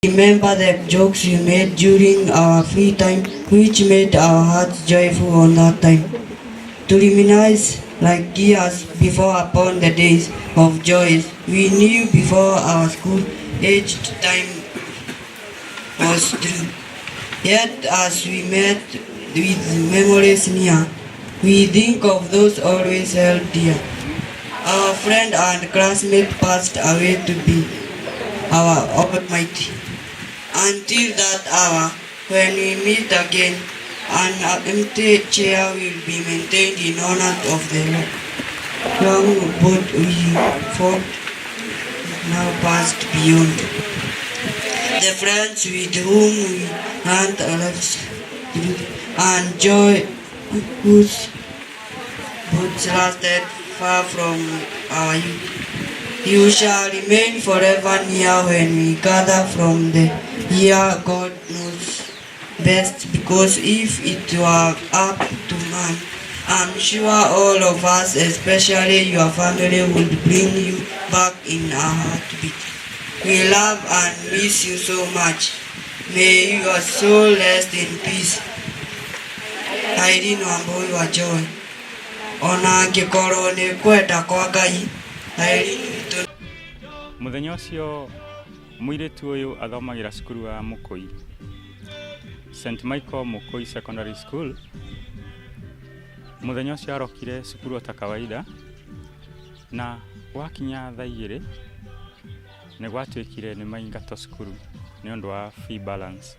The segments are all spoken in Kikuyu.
Remember the jokes you made during our free time, which made our hearts joyful on that time. To reminisce like years before upon the days of joys we knew before our school aged time was through. Yet as we met with memories near, we think of those always held dear. Our friend and classmate passed away to be our Almighty. Until that hour when we meet again, an empty chair will be maintained in honor of the long boat we fought now passed beyond. The friends with whom we learned our lives and joy whose boots lasted far from our youth. You shall remain forever near when we gather from the year God knows best, because if it were up to man, I'm sure all of us, especially your family, would bring you back in a heartbeat. We love and miss you so much. May your soul rest in peace. Irene Wambui wa Joy. Ona angĩkorwo nĩ kwenda kwa Ngai, Irene witũ. Mũthenya ũcio mũirĩtu ũyũ athomagĩra cukuru wa Mũkũi, St Michael Mũkũi Secondary School. Mũthenya ũcio arokire cukuru o ta kawaida, na gwakinya thaa 2 nĩ gwatuĩkire nĩ maingatwo cukuru nĩ ũndũ wa fee balance.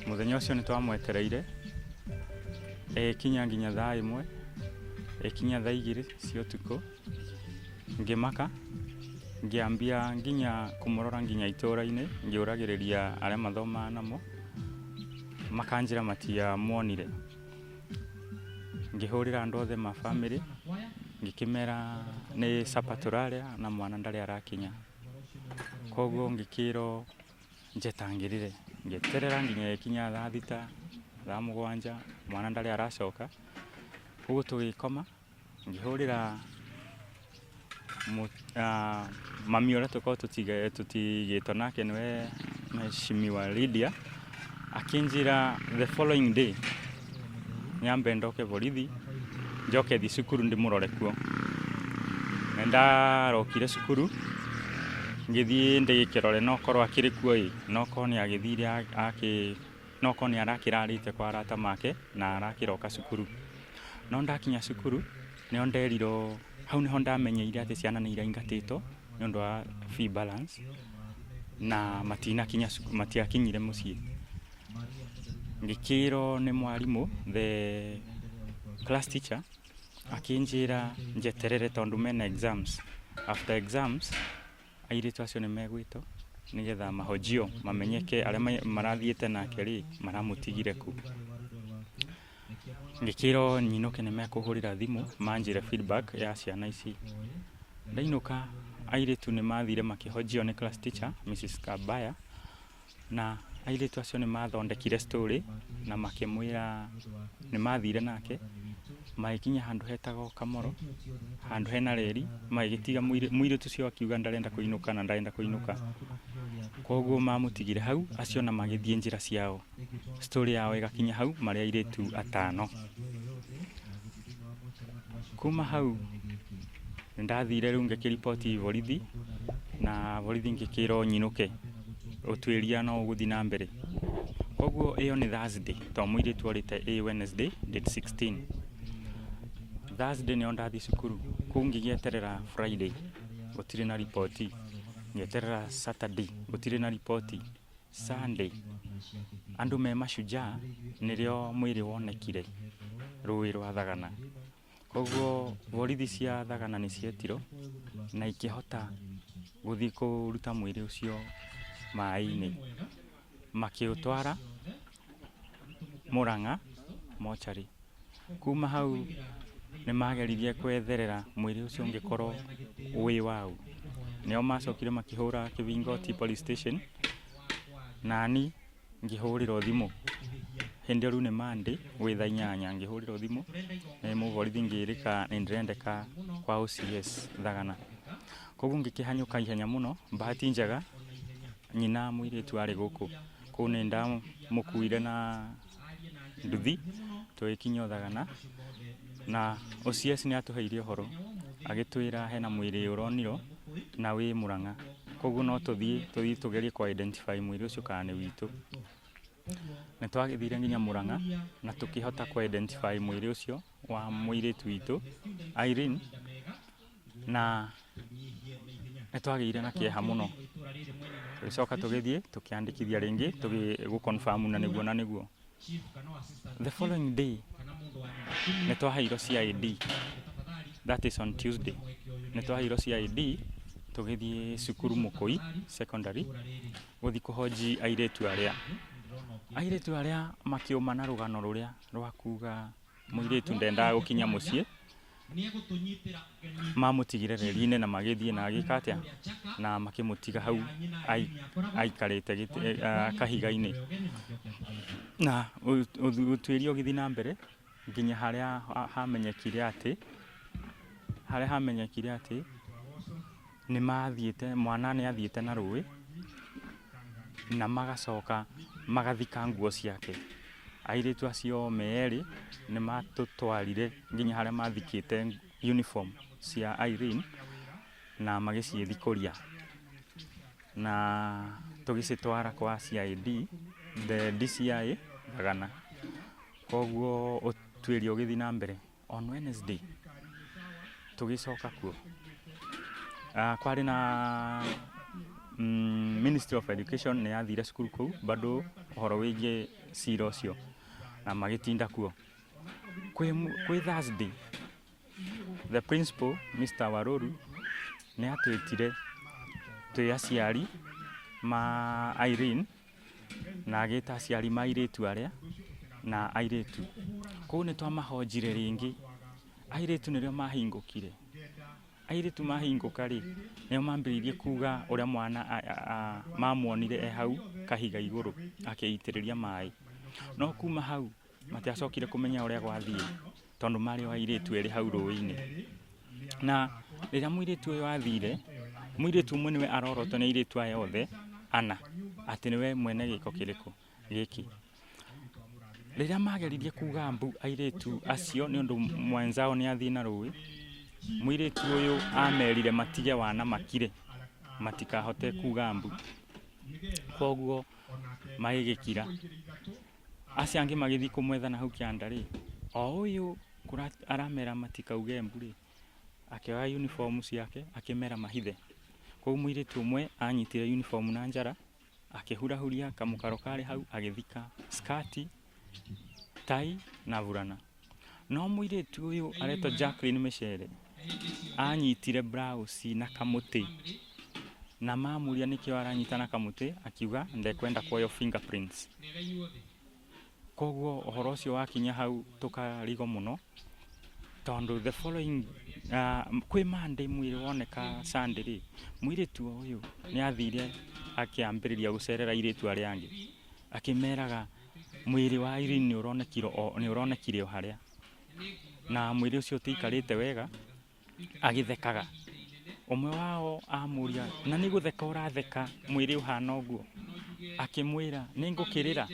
Mũthenya ũcio nĩ twamwetereire ĩkinya nginya thaa 1, ĩkinya thaa 2 cia ũtukũ, ngĩmaka, ngĩambia nginya kũmũrora nginya itũra-inĩ, ngĩũragĩrĩria arĩa mathomaga namo, makanjĩra matiamuonire. Ngĩhũrĩra andũ othe ma bamĩrĩ, ngĩkĩmera nĩ supper tũrarĩa na mwana ndarĩ arakinya. Koguo ngĩkĩrwo njetangĩrĩre, ngĩeterera nginya ĩkinya thaa 6, thaa 7, mwana ndarĩ aracoka. Koguo tũgĩkoma, ngĩhũrĩra mami ũrĩa tũkoragwo tũtigĩtwo nake, nĩwe mheshimiwa Lydia, akĩnjĩra the following day nyambe ndoke borithi, njoke thiĩ cukuru ndĩmũrore kuo. Nĩ ndarokire cukuru, ngĩthiĩ ndĩgĩkĩrore no korwo akĩrĩ kuo ĩ, no korwo nĩ agĩthire akĩ no korwo nĩ arakĩrarĩte kwa arata make na arakĩroka cukuru. No ndakinya cukuru nĩho nderirwo, hau nĩho ndamenyeire atĩ ciana nĩ iraingatĩtwo nĩ ũndũ wa fee balance na matinakinya, matiakinyire mũciĩ. Ngĩkĩrwo nĩ mwarimũ, the class teacher, akĩnjĩra njeterere tondũ mena exams. After exams airĩtu acio nĩ megwĩtwo nĩgetha mahojio mamenyeke arĩa marathiĩte nake rĩ maramũtigire kũ. Ngĩkĩrwo nyinũke nĩ mekũhũrĩra thimũ manjĩre feedback ya ciana ici. Ndainũka airĩtu nĩ mathire makĩhojio nĩ class teacher Mrs. Kabaya, na airĩtu acio nĩ mathondekire story na makĩmwĩra nĩ mathire nake magĩkinya handũ hetagwo Kamoro, handũ hena reri, magĩgĩtiga mũirĩtu ũcio akiuga ndarenda kũinũka na ndarenda kũinũka. Koguo mamũtigire hau acio na magĩthiĩ njĩra ciao. Story yao ĩgakinya hau marĩ airĩtu atano. Kuma hau nĩ ndathire rĩu ngĩkĩriboti borithi, na borithi ngĩkĩrwo nyinũke, ũtuĩria no ũgũthiĩ na mbere. Koguo ĩyo nĩ Thursday, tondũ mũirĩtu orĩte ĩ Wednesday date 16. Thursday nĩyo ndathiĩ cukuru, kũu ngĩgĩeterera Friday gũtirĩ na riboti, ngĩeterera Saturday gũtirĩ na riboti, Sunday andũ me Mashujaa nĩrĩo mwĩrĩ wonekire rũĩ rwa Thagana. Koguo borithi cia Thagana nĩ cietirwo na ikĩhota gũthiĩ kũruta mwĩrĩ ũcio maĩ-inĩ, makĩũtwara Murang'a mocarĩ. Kuma hau nĩ mageririe kwetherera mwĩrĩ ũcio ũngĩkorwo wĩ waũ. Nĩo macokire makĩhũra Kĩbingoti police station, nani ngĩhũrĩrwo thimũ hĩndĩ ĩyo rĩu nĩ Monday gwĩ thaa 8, ngĩhũrĩrwo thimũ nĩ mũborithi ngĩrĩka nĩ ndĩrendeka kwa OCS Thagana. Koguo ngĩkĩhanyũka ihenya mũno, bahati njega Nyina mũirĩtu arĩ gũkũ. Kũu nĩ ndamũkuire na nduthi tũgĩkinya Ũthagana, na OCS nĩ atũheire ũhoro agĩtwĩra hena mwĩrĩ ũronirwo na wĩ Mũrang'a, koguo no tũthiĩ tũthiĩ tũgerie kũ identify mwĩrĩ ũcio kana nĩ witũ. Nĩ twagĩthire nginya Mũrang'a na tũkĩhota kũ identify mwĩrĩ ũcio wa mũirĩtu witũ Irene, na nĩ twagĩire na kĩeha mũno. Tũgĩcoka tũgĩthiĩ tũkĩandĩkithia rĩngĩ gũ confirm na nĩguo na nĩguo. The following day nĩ twaheirwo CID, that is on Tuesday, nĩ twaheirwo CID tũgĩthiĩ cukuru Mũkũi Secondary gũthiĩ kũhoji airĩtu arĩa. Airĩtu arĩa makĩũma na rũgano rũrĩa rwa kuga mũirĩtu ndendaga gũkinya mũciĩ, mamũtigire reri-inĩ na magĩthiĩ na agĩka atĩa, na makĩmũtiga hau aikarĩte kahiga-inĩ. Na ũtuĩria ũgĩthiĩ na mbere nginya harĩa hamenyekire atĩ, harĩa hamenyekire atĩ nĩ mathiĩte, mwana nĩ athiĩte na rũĩ na magacoka magathika nguo ciake. Airĩtu acio me erĩ nĩ matũtwarire nginya harĩa mathikĩte uniform cia Irene na magĩciĩthikũria, na tũgĩcitwara kwa CID, the DCI Thagana. Koguo ũtuĩria ũgĩthiĩ na mbere. On Wednesday tũgĩcoka kuo, kwarĩ na Ministry of Education nĩ yathire cukuru kũu bado ũhoro wĩgiĩ cira ũcio na magĩtinda kuo. Kwĩ Thursday the principal Mr. Waruru nĩ atwĩtire twĩ aciari ma Irene na agĩta aciari ma airĩtu arĩa na airĩtu. Kũu nĩ twamahonjire rĩngĩ, airĩtu nĩrĩo mahingũkire. Airĩtu mahingũka rĩ, nĩo mambĩrĩirie kuga ũrĩa mwana mamuonire e hau kahiga igũrũ akĩitĩrĩria maĩ. No kuma hau matiacokire kũmenya ũrĩa gwathiĩ tondũ marĩ o airĩtu erĩ hau rũĩ-inĩ. Na rĩrĩa mũirĩtu ũyũ athire, mũirĩtu ũmwe nĩwe arorotwo nĩ airĩtu aya othe ana atĩ nĩwe mwene gĩko kĩrĩkũ gĩkĩ. Rĩrĩa mageririe kuga mbu airĩtu acio nĩ ũndũ mwenzao nĩ athiĩ na rũĩ, mũirĩtu ũyũ amerire matige wana makire matikahote kuga mbu. Koguo magĩgĩkira. Acio angĩ magĩthiĩ kũmwetha na hau kĩanda rĩ, o ũyũ aramera matikauge mbu rĩ, akĩoya uniform ciake akĩmera mahithe. Koguo mũirĩtu ũmwe anyitire uniform na njara, akĩhurahuria kamũkaro karĩ hau agĩthika skati, tai na burana. No mũirĩtu ũyũ aretwo Jacqueline Michere anyitire blouse na kamũtĩ, na mamũria nĩkĩo aranyita na kamũtĩ, akiuga ndekwenda kuoywo fingerprints. Koguo ũhoro ũcio wakinya hau tũkarigwo mũno, tondũ the following kwĩ Monday mwĩrĩ woneka Sunday rĩ, mũirĩtu ũyũ nĩ athire akĩambĩrĩria gũcerera airĩtu arĩa angĩ akĩmeraga mwĩrĩ wa Irene nĩ ũronekire o harĩa, na mwĩrĩ ũcio ũtiikarĩte wega, agĩthekaga. Ũmwe wao amũria, na nĩ gũtheka ũratheka mwĩrĩ ũhana ũguo? Akĩmwĩra, nĩ ngũkĩrĩra,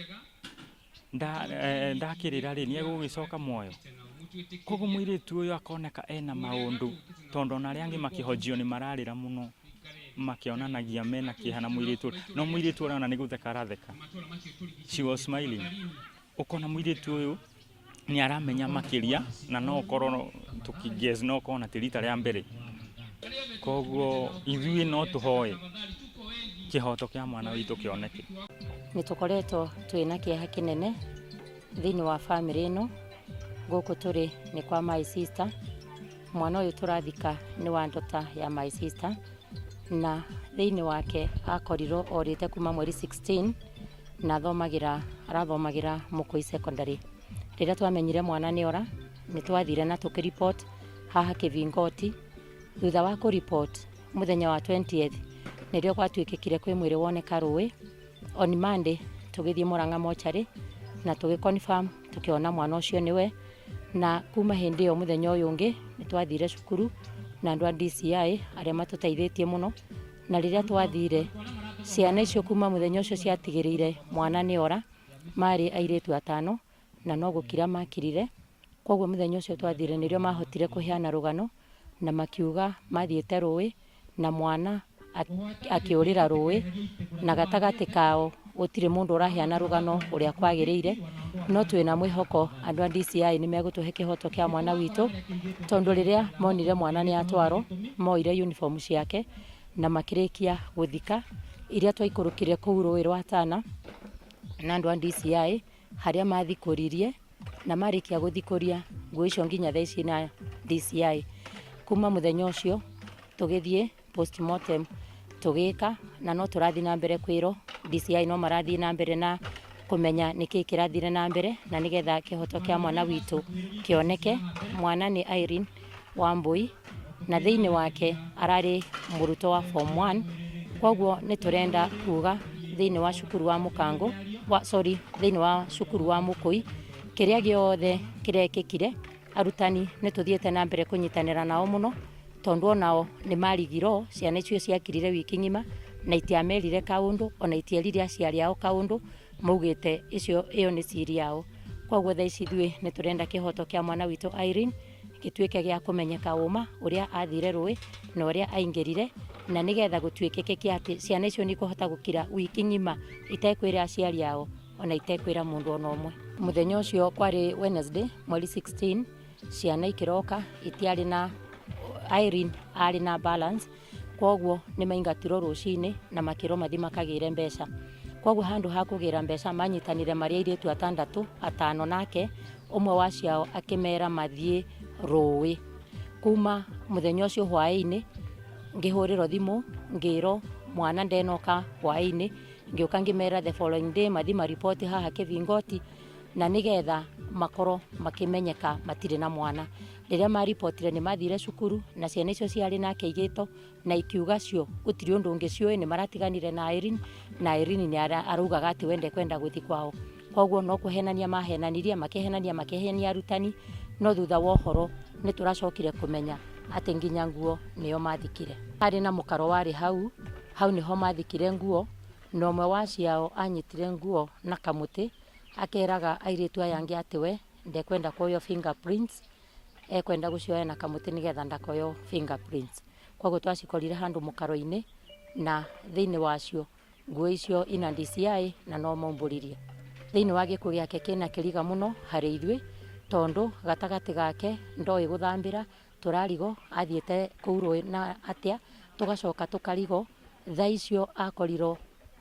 ndakĩrĩra rĩ, nĩ egũgĩcoka muoyo? Koguo mũirĩtu ũyũ akoneka ena maũndũ, tondũ ona arĩa angĩ makĩhojio nĩ mararĩra mũno, makĩonanagia mena kĩeha na mũirĩtu ũyũ. No mũirĩtu ũrĩa ona nĩ gũtheka aratheka. She was smiling. Ũkona mũirĩtu ũyũ nĩ aramenya makĩria, na no ũkorwo tũkĩ guess no ũkorwo na ti rita rĩa mbere. Koguo ithuĩ no tũhoe kĩhoto kĩa mwana witũ kĩoneke. Nĩ tũkoretwo twĩna kĩeha kĩnene thĩinĩ wa bamĩrĩ ĩno. Gũkũ tũrĩ nĩ kwa my sister. Mwana ũyũ tũrathika nĩ wa ndota ya my sister, na thĩinĩ wake akorirwo orĩte kuma mweri 16 na arathomagĩra Mũkũi Secondary. Rĩrĩa twamenyire mwana nĩ ora, nĩ twathire na tũkĩripot haha Kĩvingoti. Thutha wa kũripot mũthenya wa 20th nĩrĩo gwatuĩkĩkire kwĩ mwĩrĩ woneka rũĩ. On Monday tũgĩthiĩ Mũrang'a mocarĩ na tũgĩ confirm tũkĩona mwana ũcio nĩwe, na kuma hĩndĩ ĩyo mũthenya ũyũ ũngĩ nĩ twathire cukuru na andũ a DCI arĩa matũteithĩtie mũno, na rĩrĩa twathire Ciana icio kuma mũthenya ũcio ciatigĩrĩire mwana nĩ ora, marĩ airĩtu atano na no gũkira makirire. Koguo mũthenya ũcio twathire nĩrĩo mahotire kũheana rũgano na makiuga mathiĩte rũĩ na mwana akĩũrĩra rũĩ, na gatagatĩ kao gũtirĩ mũndũ ũraheana rũgano ũrĩa kwagĩrĩire. No twĩna mwĩhoko andũ a DCI nĩ megũtũhe kĩhoto kĩa mwana witũ, tondũ rĩrĩa monire mwana nĩ atwarwo, moire uniform ciake na makĩrĩkia gũthika. Iria twaikũrũkire kũu rũĩ rwa Tana na andũ a DCI harĩa mathikũririe, na marĩkia gũthikũria nguo icio nginya thaa ici na DCI. Kuma mũthenya ũcio tũgĩthiĩ postmortem tũgĩka, na no tũrathiĩ na mbere kwĩrwo DCI no marathiĩ na mbere na kũmenya nĩkĩĩ kĩrathire na mbere, na nĩgetha kĩhoto kĩa mwana witũ kĩoneke. Mwana nĩ Irene Wambui, na thĩinĩ wake ararĩ mũrutwo wa form 1. Koguo nĩ tũrenda kuga thĩinĩ wa cukuru wa Mũkango wa, sorry, thĩinĩ wa cukuru wa Mũkũi, kĩrĩa gĩothe kĩrekĩkire, arutani nĩ tũthiĩte na mbere kũnyitanĩra nao mũno, tondũ onao nĩ marigirwo. Ciana icio ciakirire wiki ng'ima na itiamerire kaũndũ, ona itierire aciari ao kaũndũ, maugĩte icio ĩyo nĩ siri yao. Koguo thaa ici ithuĩ nĩ tũrenda kĩhoto kĩa mwana witũ Irene gĩtuĩke gĩa kũmenyeka, ũma ũrĩa athire rũĩ na ũrĩa aingĩrire, na nĩgetha gũtuĩkĩke kĩa atĩ ciana icio nĩ ikũhota gũkira wiki ng'ima itekwĩra aciari ao ona itekwĩra mũndũ ona ũmwe. Mũthenya ũcio kwarĩ Wednesday, mweri 16, ciana ikĩroka itiarĩ na Irene arĩ na balance, koguo nĩ maingatirwo rũcinĩ na makĩrwo mathiĩ makagĩre mbeca. Koguo handũ ha kũgĩra mbeca, manyitanire marĩ airĩtu atandatũ, atano nake ũmwe wa ciao akĩmera mathiĩ rũĩ. Kuma mũthenya ũcio hwaĩ-inĩ ngĩhũrĩrwo thimũ ngĩrwo mwana ndenoka hwaĩ-inĩ. Ngĩũka ngĩmera the following day mathiĩ maripoti haha Kĩvingoti, na nĩgetha makorwo makĩmenyeka matirĩ na mwana. Rĩrĩa maripotire, nĩ mathire cukuru na ciana icio ciarĩ nake igĩto na ikiuga cio gũtirĩ ũndũ ũngĩ ciũĩ, nĩ maratiganire na Irene, na Irene nĩ araugaga atĩ we ndekwenda gũthiĩ kwao. Koguo no kũhenania mahenanirie, makĩhenania, makĩhenia arutani, no thutha wa ũhoro nĩ tũracokire kũmenya atĩ nginya nguo nĩyo mathikire. Harĩ na mũkaro warĩ hau, hau nĩho mathikire nguo, na ũmwe wa ciao anyitire nguo na kamũtĩ akeraga airĩtu aya angĩ atĩ we ndekwenda kuoywo fingerprints, ekwenda gũcioya na kamũtĩ nĩgetha ndakoywo fingerprints. Koguo twacikorire handũ mũkaro-inĩ, na thĩinĩ wacio nguo icio ina DCI na no maumbũririe. Thĩinĩ wa gĩkuũ gĩake kĩna kĩriga mũno harĩ ithuĩ, tondũ gatagatĩ gake ndoĩ gũthambĩra, tũrarigo athiĩte kũu rũĩ na atĩa, tũgacoka tũkarigo thaa icio akorirwo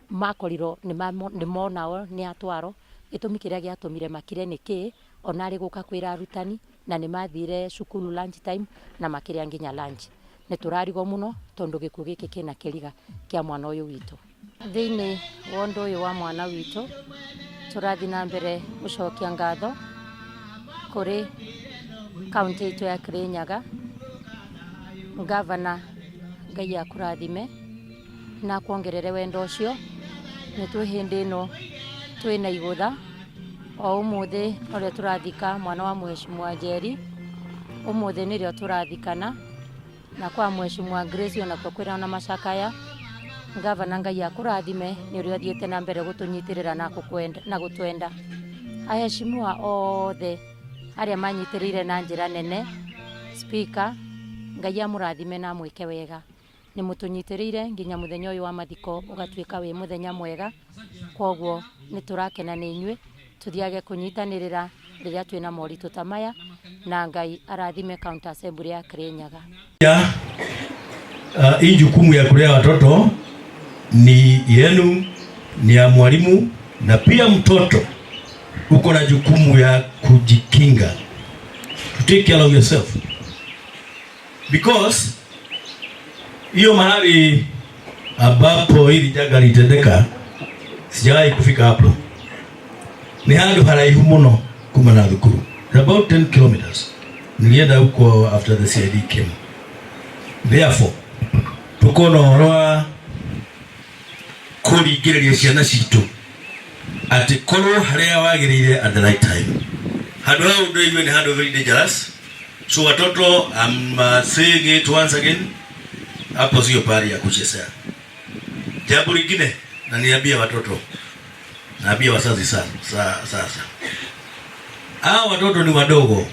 makorirwo nĩ monao nĩ atwarwo. Gĩtũmi kĩrĩa gĩatũmire makire nĩ kĩĩ, ona arĩ gũka kwĩra arutani, na nĩ mathire cukuru lunch time na makĩrĩa nginya lunch. Nĩ tũrarigwo mũno tondũ gĩkuũ gĩkĩ kĩna kĩriga kĩa mwana ũyũ witũ. Thĩinĩ wa ũndũ ũyũ wa mwana witũ, tũrathiĩ na mbere gũcokia ngatho kũrĩ kaũntĩ itũ ya Kirinyaga. Ngavana, Ngai akũrathime na akuongerere wendo ũcio. Nĩ twĩ hĩndĩ ĩno twĩna igũtha, o ũmũthĩ norĩo tũrathika mwana wa Mheshimiwa Njeri, ũmũthĩ nĩrĩo tũrathikana na kwa Mheshimiwa Grace, onakuo kwĩna na macakaya. Ngavana, Ngai akũrathime nĩ ũrĩa ũthiĩte na mbere gũtũnyitĩrĩra na na gũtwenda. Aheshimiwa othe arĩa manyitĩrĩire na njĩra nene, Speaker, Ngai amũrathime na amwĩke wega. Nĩ mũtũnyitĩrĩire nginya mũthenya ũyũ wa mathiko ũgatuĩka wĩ mũthenya mwega. Koguo nĩ tũrakena nĩ inyuĩ, tũthiage kũnyitanĩrĩra rĩrĩa twĩna moritũ ta maya, na Ngai arathime County Assembly ya Kirinyaga. Hii jukumu ya kulea watoto ni yenu, ni ya mwalimu na pia mtoto uko na jukumu ya kujikinga, to take care of yourself, because hiyo mahali ambapo hili janga litendeka, sijawahi kufika hapo, ni handu haraihu muno kuma na thukuru, about 10 kilometers. Nilienda huko after the CID came. Therefore tukona ũhoro wa kũringĩrĩria ciana citũ atĩ korwo harĩa wagĩrĩire at the right time. Handũ hau ndĩigue nĩ handũ very dangerous. So watoto, I'm saying it once again, hapo sio pahali ya kuchezea. Jambo lingine, na niambia watoto, naambia wazazi sasa, hawa watoto ni wadogo,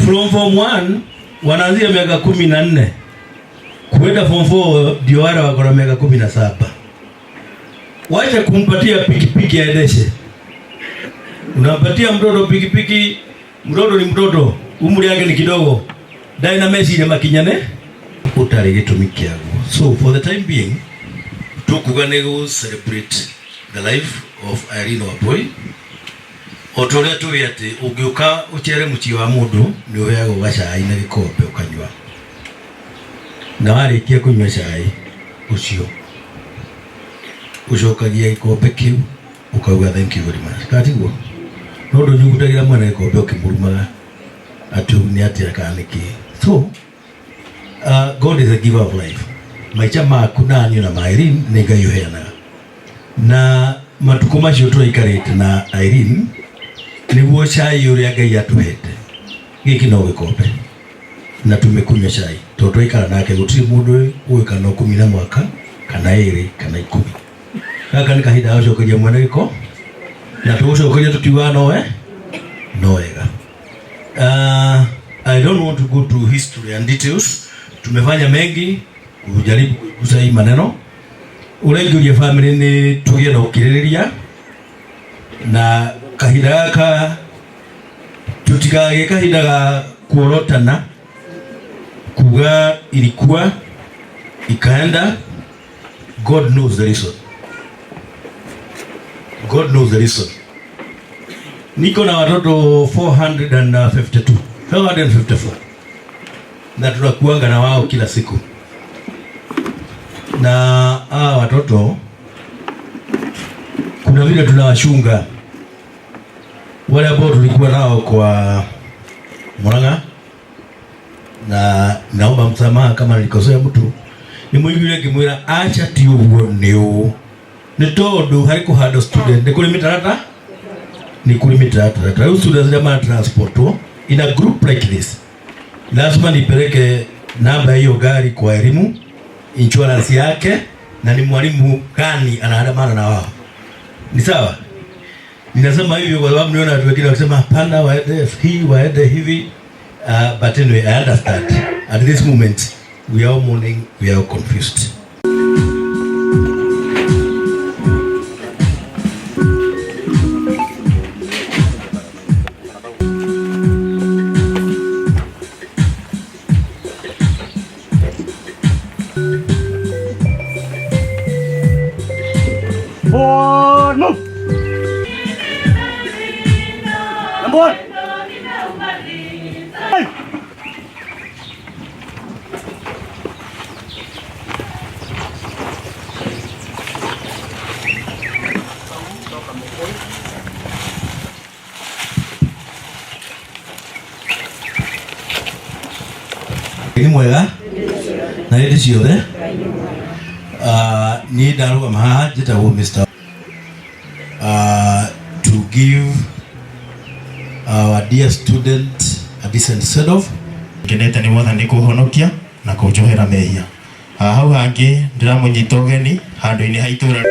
from form 1 wanaanzia miaka 14 kuenda form 4, ndio wale wako na miaka 17. Wacha kumpatia pikipiki aendeshe. Unampatia mtoto pikipiki, mtoto ni mtoto, umri yake ni kidogo, ndarĩ na meciria makinyane utarĩ gĩtũmi kĩaguo. So for the time being tukuga nĩ gũ celebrate the life of Irene Wambui, o ta ũrĩa tũĩ atĩ ũngĩũka ũcere mũciĩ wa mũndũ nĩ ũheagwo gacai na gĩkombe ũkanyua, na warĩkia kũnyua cai ũcio ũcokagia gĩkombe kĩu ũkauga, "Thank you very much," katiguo no ndũnyugutagĩra mwene gĩkombe ũkĩmũrumaga atĩ nĩ atĩa kana nĩkĩ. So God is a giver of life. Maica maku na niĩ na ma Irene nĩ Ngai ũheanaga, na matukũ macio tũraikarĩte na Irene nĩguo cai ũrĩa Ngai atũhete, gĩkĩ no gĩkombe na tumekunywa cai tondũ twaikara nake gũtirĩ mũndũ ũĩ kana ũkũmina mwaka kana 2 kana 10. Gaka nĩ kahinda ga gũcokeria mwene gĩko, na tũgũcokeria tũkiugaga nowe no wega. I don't want to go to history and details. Tumefanya mengi kujaribu kuigusa hii maneno. Ũraingĩria family nĩ tũgĩe na ũkirĩrĩria na kahinda gaka tutikagĩe kahinda ga kuorotana kuga ilikuwa ikaenda. God knows the reason. God knows the reason. Niko na watoto 452, 454, na tunakuanga na wao kila siku, na hawa watoto kuna vile tunawachunga wale ambao tulikuwa nao kwa Murang'a, na naomba msamaha kama nilikosea mtu. Nimwiguire ngimwira acha ti uguo ni uu ni tondu hari kuhando student ni kuri mitarata, ni kuri mitaratara. Ta riu students arĩa mara transportwo in a group like this, lazima nipeleke namba ya hiyo gari kwa elimu, insurance yake, na ni mwalimu gani anaandamana na wao. Ni sawa? Ninasema hivyo kwa sababu niona watu wengine wakisema hapana, waende hii, waende hivi. But anyway, I understand at this moment we are all mourning, we are all confused. Forward, move. Number one. Hey. Nĩ mwega na hĩndĩ ciothe. Niĩ ndarũgama haha njĩtagwo Mr. To give our dear student a decent send off. Ngenete nĩ Mwathani kũhonokia na kũnjohera mehia. Ha, hau hangĩ ndĩramũnyita ũgeni handũ-inĩ ha itũra.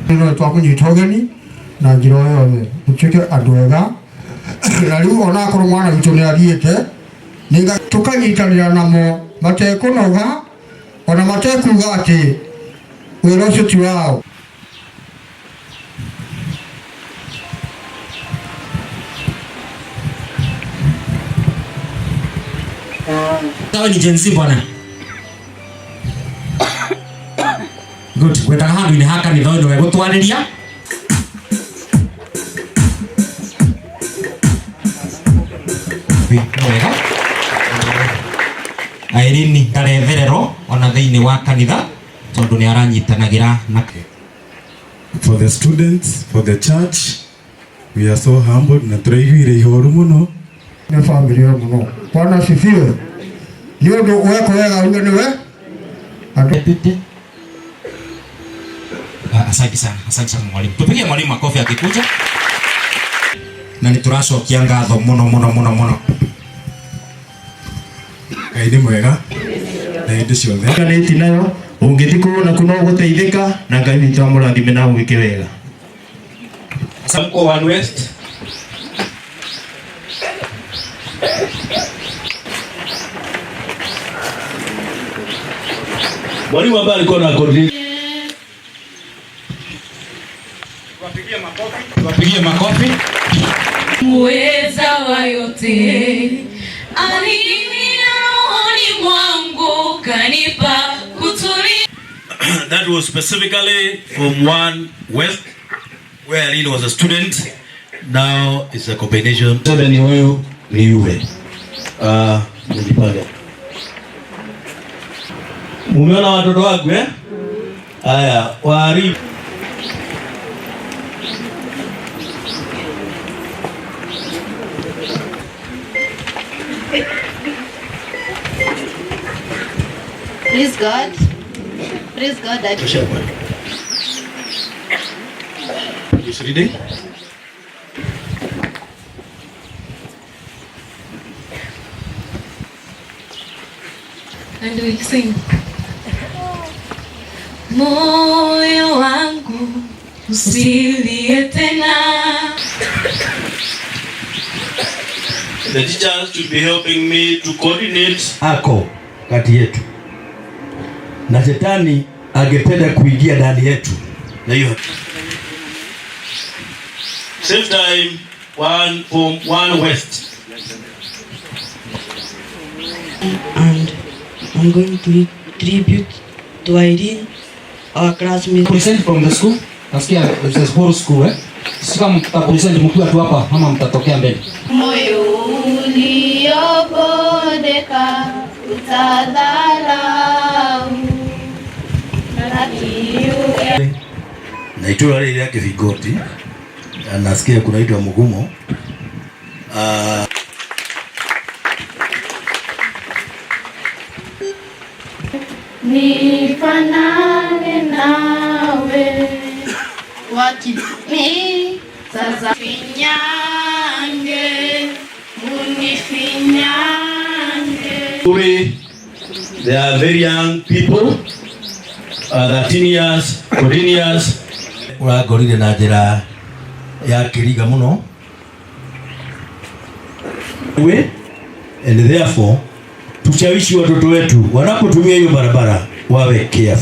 No twakũnyita ũgeni na njĩra o yothe tũtuĩke andũ ega, na rĩu onakorwo mwana witũ nĩ athiĩte nĩnga tũkanyitanĩra namo matekũnoga ona matekuga atĩ wĩra ũcio ti wao. Sawa, ni Gen Z bwana. Good. Ngwendaga handũ-inĩ ha kanitha ũyũ nĩwe gũtwarĩria. Nĩ wega. Irene ndarethererwo ona thĩinĩ wa kanitha tondũ nĩ aranyitanagĩra na For the students, for the church, we are so humbled na tũraiguire ihoru mũno. Nĩ bamĩrĩ ĩyo mũno. Bwana asifiwe. Nĩ ũndũ weka wega uge nĩwe andũ. Deputy. Asante sana, asante sana mwalimu. Tupigie mwalimu makofi akikuja. Na nĩ tũracokia ngatho mũno mũno mũno mũno. Ngai nĩ mwega na hĩndĩ ciothe. Kanĩti nayo ũngĩthiĩ kũu naku no ũgũteithĩka na Ngai witũ amũrathime na agwĩke wega. Samko One West. Mwalimu ambaye alikuwa na coordinate Tuwapigie makofi. Muweza wa yote alimimina rohoni mwangu kanipa kutulia. That was specifically from One West where Irene was a student. Now it's a combination. Sasa ni huyu ni yule. Ah, mjipange. Mumeona watoto wangu eh? Haya, wari Praise God. Praise God. Tosha bwana. Is reading? And we sing. Moyo wangu usilie tena. The teachers should be helping me to coordinate. Ako kati yetu na shetani angependa kuingia ndani yetu, na hiyo same time one from One West. And I'm going to read tribute to Irene, our classmate. Present from the school. Nasikia it's a whole school eh. Sisi kama mtapresent mkiwa tu hapa ama mtatokea mbele. Moyo uliobondeka utadharau na kiu Na itũra rĩrĩ rĩa Kĩbingoti na nasikia kunaitwa Mugumo. Nifanane nawe wakimi sasa finyange unifinyange. They are very young people, 13 years, 14 years. Ũrangorire na njĩra ya kĩriga mũno. We, and therefore tushawishi watoto wetu wanapotumia hiyo barabara wawe careful.